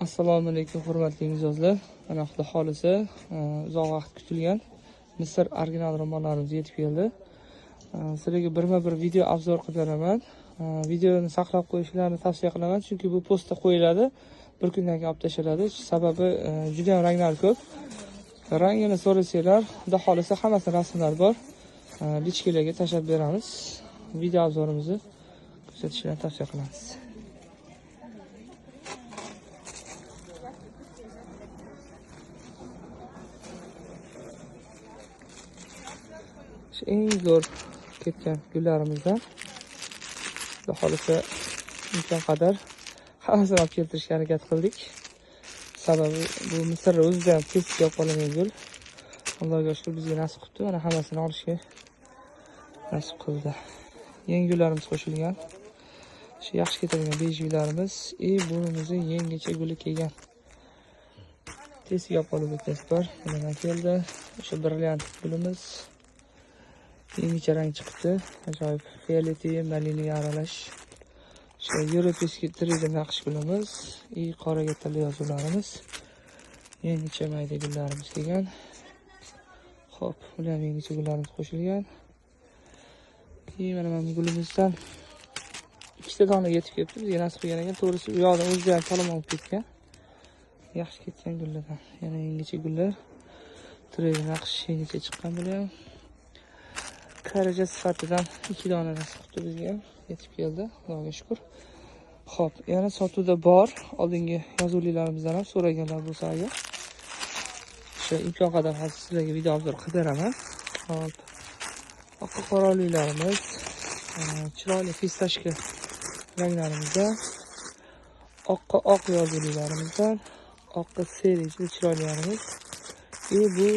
Assalomu alaykum hurmatli mijozlar. Mana xudo xolisa uzoq vaqt kutilgan Misr original ro'mollarimiz yetib keldi. Sizlarga birma-bir video obzor qilib beraman. Videoni saqlab qo'yishlarini tavsiya qilaman, chunki bu postda qo'yiladi, bir kundan keyin olib tashlanadi. Sababi juda ham ranglar ko'p. Rangini so'rasanglar, xudo xolisa hammasini rasmlar bor. Lichkalarga tashlab beramiz. Video obzorimizni kuzatishlarini tavsiya qilamiz. Eng zo'r ketgan gullarimizdan xudo xolisa imkon qadar hammasini olib keltirishga harakat qildik. Sababi bu Misr o'zida ham tez kelib qoladigan gul. Allohga shukr bizga nasib qildi. Mana hammasini olishga nasib qildi. Yangi gullarimiz qo'shilgan. Shu yaxshi ketadigan bejvilarimiz, bunimizni yangicha guli kelgan. Tez kelib qolib bittasi bor. Mana keldi. O'sha brilliant gulimiz. Yangicha rang chiqibdi. Ajoyib fioletiy, maliniga aralash. O'sha yevropeyskiy 3D naqsh gulimiz, qoraga tilla yozuvlarimiz. Yangicha mayda gullarimiz kelgan. Xo'p, ular ham yangicha gullarimiz qo'shilgan. Keyin mana bu gulimizdan ikkita dona yetib kelibdi. Bizga nasib qilgan ekan. To'g'risi u yoqdan o'zida ham salom olib ketgan. Yaxshi ketgan gullardan. Yana yangicha gullar. 3D naqsh yangicha chiqqan bular ham. Daraja sifatidan 2 dona nasib qildi bizga ham yetib keldi, Allohga shukr. Xo'p, yana sotuvda bor. Oldingi yozuvlilarimizdan ham so'raganlar bo'lsa agar o'sha imkon qadar hozir sizlarga video obzor qilib beraman. Xo'p, oq qoralilarimiz, chiroyli fistashka ranglarimizda, oqqa oq yozuvlilarimizdan, oqqa seri juda chiroylilarimiz. Bu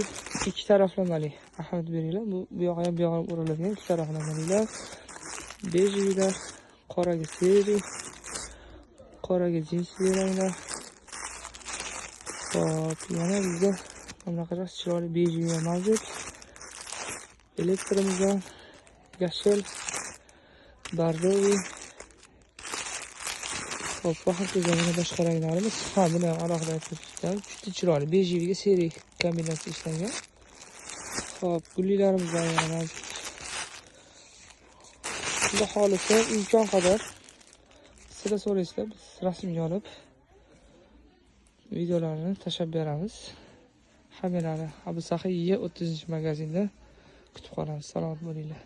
ikki taraflamali. Ahamiyat beringlar, bu yoqqa ham bu yoqqa ham o'raladigan ikki taraflamalilar. Bejvilar, qoraga seri, qoraga jinsli ranglar. Xo'p, yana bizda bunaqa chiroyli bejvilar mavjud. Elektrimizdan yashil, bardoviy. Xo'p, va hokazo yana boshqa ranglarimiz. Ha, buni ham alohida aytib o'tib, juda chiroyli bejiviga seri kombinatsiya ishlangan. Xo'p, gullilarimiz yana mavjud. Xudo xolisa imkon qadar sizlar so'raysizlar, biz rasmga olib videolarni tashlab beramiz. Hammalarini Abu Saxiy Y30 magazinda kutib qolamiz. Salomat bo'linglar.